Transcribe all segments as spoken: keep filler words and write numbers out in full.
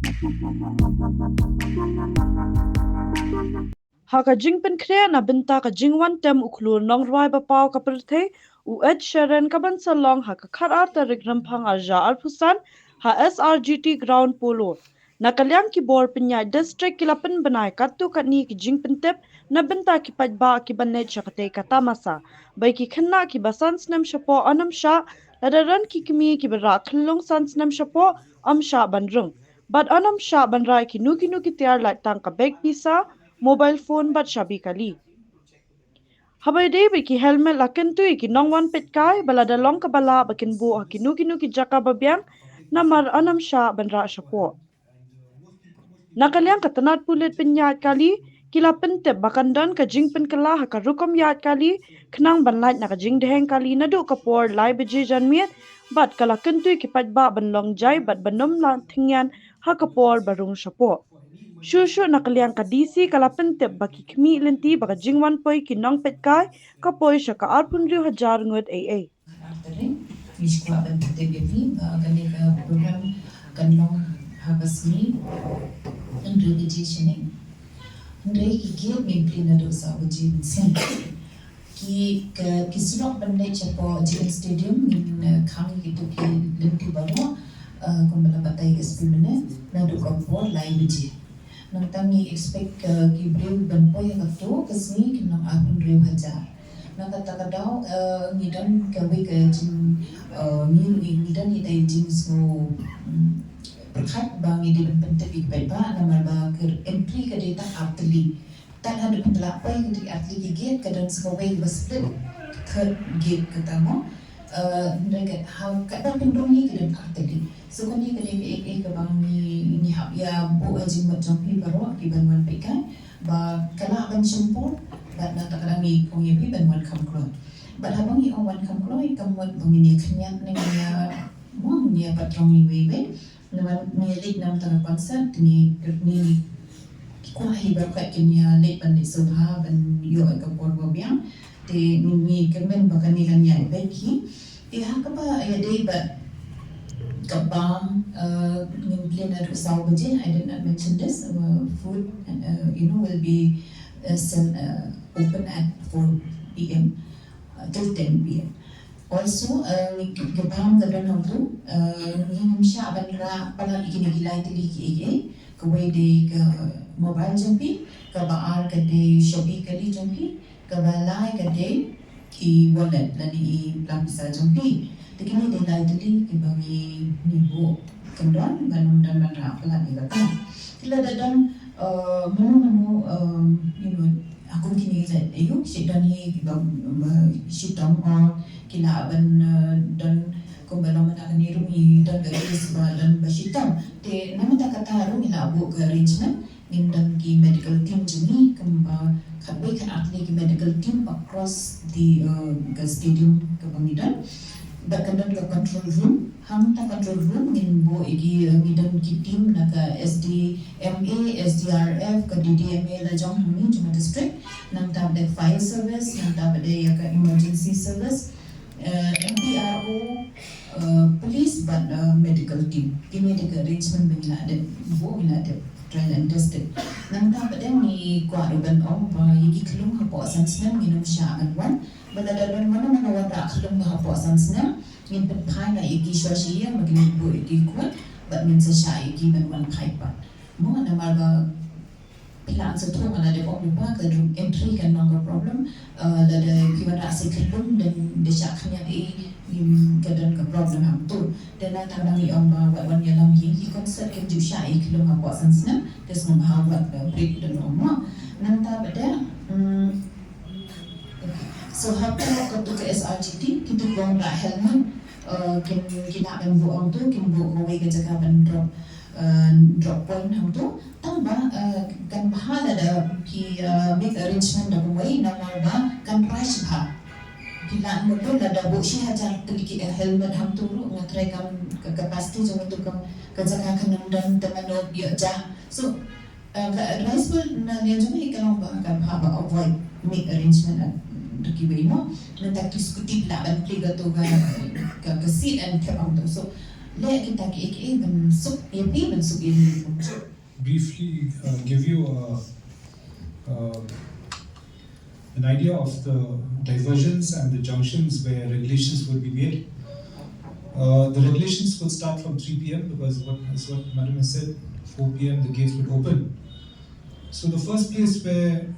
Ha ka jingpynkhreh na bynta ka jingwan tem u khlur nongrwai ba paw ka pyrthei u Ed Sheeran ka ban sa long ha ka khatar tarik Rymphang arhajar arphew san ha S R G T Ground Polo. Na ka liang ki bor pynïaid district ki la pynbna ïa katto katne ki jingpyntip na bynta ki paidbah ki ban leit sha katei ka tamasa. Ba ïa ki khynnah kiba san snem shapoh yn ym shah, lada don ki kmie kiba rah khyllung san snem shapoh ym shah ban rung. Bad yn ym shah ban rah ïa kino kino ki tiar lait tang ka bag pisa, mobile phone bad shabi kali. Haba ïadei bad ki helmet la kyntu ïa ki nongwan peitkai ba lada long kaba lah ba kin buh ha kino kino ki jaka ba biang namar yn ym shah ban rah shapoh. Na ka liang ka tnat pulit pynïaid kali ki la pyntip ba kan don ka jingpynkylla ha ka rukom ïaid kali khnang ban lait na ka jingdheng kali naduh ka por lai baje janmiet bad ka la kyntu ïa ki paidbah ban long jai bad ban ym lah thyngian ha ka por ba rung shapoh. Shuh shuh na ka liang ka D C ka la pyntip ba ki khmih lynti ba ka jingwan poi ki nongpeitkai ka poi sha ka arphew hynriew hajar ngut ei ei. Ngi sngewbha ban pyntip ïa phi ba kane ka program kan long ha ka sngi hynriew baje shaneng. Hynrei ki gate ngin plie naduh saw baje mynsiem. Ki, ka, ki surok ban leit shapoh J M Stadium ngin, eh, khang ïa kito ki lynti baroh, eh, kumba la batai ka S P mynne, naduh ka por lai baje. Nangta ngi expect, eh, ki briew ban poi ha kato ka sngi kin long arphew hynriew hajar. Na kata ka daw, eh, ngi don kawei ka jing, eh, ngi, ngi, ngi don ïa ka jingsngew, mm, pyrkhat ba ngi dei ban pyntip ïa ki paidbah namar ba ka entry ka dei tang ar tylli. Tad haduh phi lah poi ka dei ar tylli ki gate, ka don sa kawei kaba split third gate kata mo. Eh, hynrei ka ha katba pynrung hi ka don ar tylli. So kane ka dei kaei kaei kaba ngi, ngi hap ïa buh ha jingmut jong phi baroh ki ban wan peitkai ba ka lah ban shim por bad nangta ka dang ngi ong ïa phi ban wan kham kloi. Bad haba ngi ong wan kham kloi ka mut ba ngin ïa khyndiat ne ngin ïa mo ngin ïa patrong iwei iwei. Namar ngi leit na bynta ka concert, ngi, ngi kwah hi baroh kin ïa leit ban leit sngewbha ban ïoh ïa ka por ba biang. Te ngi, ngi kyrmen ba kane kan ïa beit hi. Te ha kaba ïadei bad ka bam, eh, ngin plie naduh saw baje. I did not mention this. Uh, food, uh, you know, will be, uh, sell, uh, open at four P M, uh, till ten P M. Also, uh, ngi, ka bam ka don hangtu, uh, ngim shah ban rah palat ïa kine ki lai tylli kiei kiei. Kawei dei ka mobile jong phi, kaba ar ka dei shabi kali jong phi, kaba lai ka dei i wallet lane i pla pisa jong phi. Te kine dei lai tylli kiba ngi, ngi buh kyndon ban ym don ban rah palat ïa kata. Te lada don, uh, mano mano, um, you know, ha kum kine ki jait aïu, shi don hi kiba, um, shitom, or ki lah ban, uh, don kumba long mynta kane ruh ngi don ka case ba don ba shitom. Te na mynta kata ruh ngi lah buh ka arrangement, ngin don ki medical team jong ngi kumba khatwei khatar tylli ki medical team across the, uh, ka stadium kaba ngi don. Bad kan don ka control room. Ha mynta control room ngin buh ïa ki, uh, ngi don ki team na ka S D M A, S D R F, ka D D M A la jong hangne jong ka district. Nangta bad fire service, nangta bad ïa ka emergency service, uh, M P R O, uh, police bad, uh, medical team. Kine dei ka arrangement ba ngi la dep buh, ngi la dep trial and tested. Nangta bad ngi kwah ruh ban ong ba ïa ki khyllung hapoh san snem ngin ym shah ban wan. Ba lada don mano mano wanrah khyllung ba hapoh san snem, ngin pynphai noh ïa ki shuwa shi ïing, ba kin buh ïa ki kot, bad ngin sa shah ïa ki ban wan phai pat. Mo namar ba phi lah sngewthuh nga la dep ong lypa ka room entry kan long ka problem. Eh, lada phi wanrah sa khyllung, don da shah khyndiat ïa, ngim, ka don ka problem hangtu. Te nangta dang ngi ong ba wat wan ïalam hi, ki concert kim ju shah ïa khyllung hapoh san snem. Te sngewbha wat, eh, break da long mo. Nangta bad, mm, So hapoh katu ka S R G T, kito kiba wanrah helmet, eh, kin, kin lah ban buh hangtu, kin buh kawei ka jaka ban drop, eh, drop point hangtu. Tang ba, eh, kan bha lada phi, eh, make arrangement da kawei namar ba kan rush bha. Phi lah mut lada buh shi hajar tylli ki, eh, helmet hangtu ruh nga tharai kam ka capacity jong katu ka, ka jaka kan ym don te mano ïoh jah. So, Eh, ka advice ba na liang jong ngi ka long ba kan bha ba avoid make arrangement, eh, da kiwei mo. Nangta ki scooty phi lah ban plie kato ka, ka, ka seat and thep hangto. So, Leh kita ki A K A ban suk A P ban suk A P. Briefly uh, give you a, uh, an idea of the diversions and the junctions where regulations would be made. Uh, the regulations would start from three p m because what is what Madam has said, four p m the gates would open. So the first place where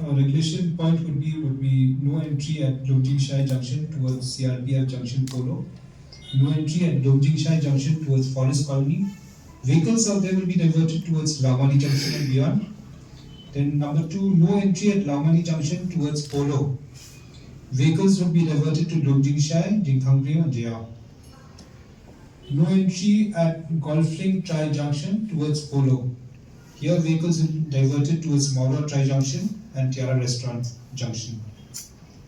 uh, regulation point would be would be no entry at Lumjingshai Junction towards C R P F Junction Polo, no entry at Lumjingshai Junction towards Forest Colony. Vehicles out there will be diverted towards Lawmani Junction and beyond. Then number two, no entry at Lawmani Junction towards Polo. Vehicles will be diverted to Lumjingshai, Jingthangpriew and Jaïaw. No entry at Golf Link Tri Junction towards Polo. Here vehicles will be diverted towards Mawroh Tri Junction and Tiara Restaurant Junction.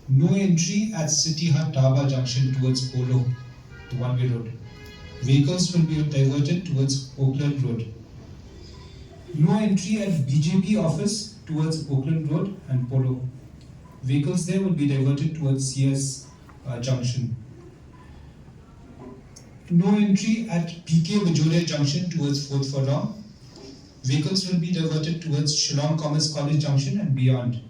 No entry at City Hut Dhaba Junction towards Polo, the one-way road. Vehicles will be diverted towards Oakland Road. No entry at B J P office towards Oakland Road and Polo. Vehicles there will be diverted towards C S uh, Junction. No entry at P K Bajoria Junction towards Fort Furlong. Vehicles will be diverted towards Shillong Commerce College Junction and beyond.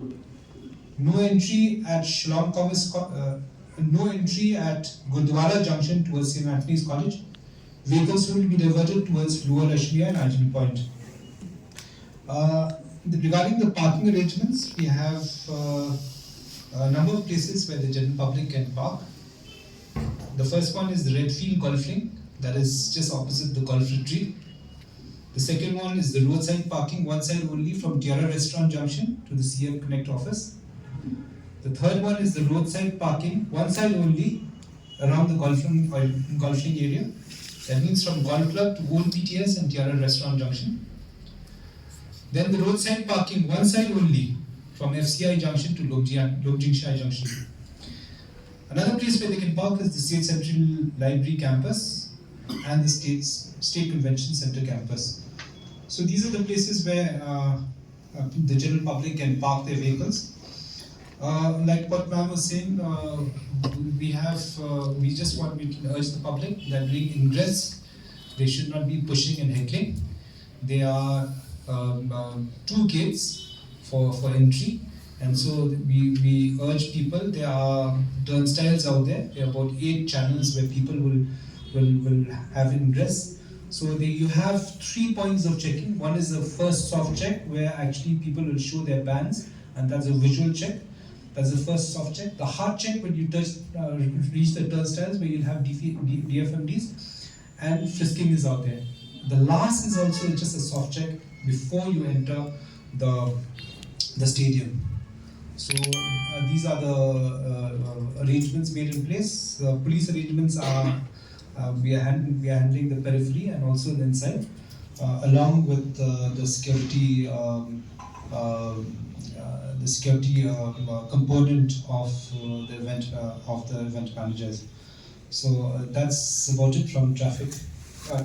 No entry at Shillong Commerce, Co- uh, no entry at Gurdwara Junction towards Saint Anthony's College. Vehicles will be diverted towards Lower Lashmia and Ajni Point. Uh, the- regarding the parking arrangements, we have uh, a number of places where the general public can park. The first one is the Redfield Golf Link, that is just opposite the golf retreat. The second one is the roadside parking, one side only from Tiara Restaurant Junction to the C F Connect office. The third one is the roadside parking, one side only around the golf link, or golf link area. That means from Golf Club to Old B T S and Tiara Restaurant Junction. Then the roadside parking, one side only from F C I Junction to Lumjia- Lumjingshai Junction. Another place where they can park is the State Central Library campus and the State, State Convention Center campus. So these are the places where uh, uh, the general public can park their vehicles. Uh, like what ma'am was saying, uh, we have, uh, we just want to urge the public that during ingress, they should not be pushing and heckling. There are um, uh, two gates for, for entry. And so we, we urge people, there are turnstiles out there. There are about eight channels where people will, will, will have ingress. So they, you have three points of checking. One is the first soft check, where actually people will show their bands, and that's a visual check. That's the first soft check. The hard check, when you touch, uh, reach the turnstiles, where you'll have D F, D F M Ds, and frisking is out there. The last is also just a soft check before you enter the the stadium. So uh, these are the uh, uh, arrangements made in place. The police arrangements are uh, we are hand- we are handling the periphery and also the inside, uh, along with uh, the security um, uh, uh, the security um, uh, component of uh, the event uh, of the event managers. So uh, that's about it from traffic. Uh,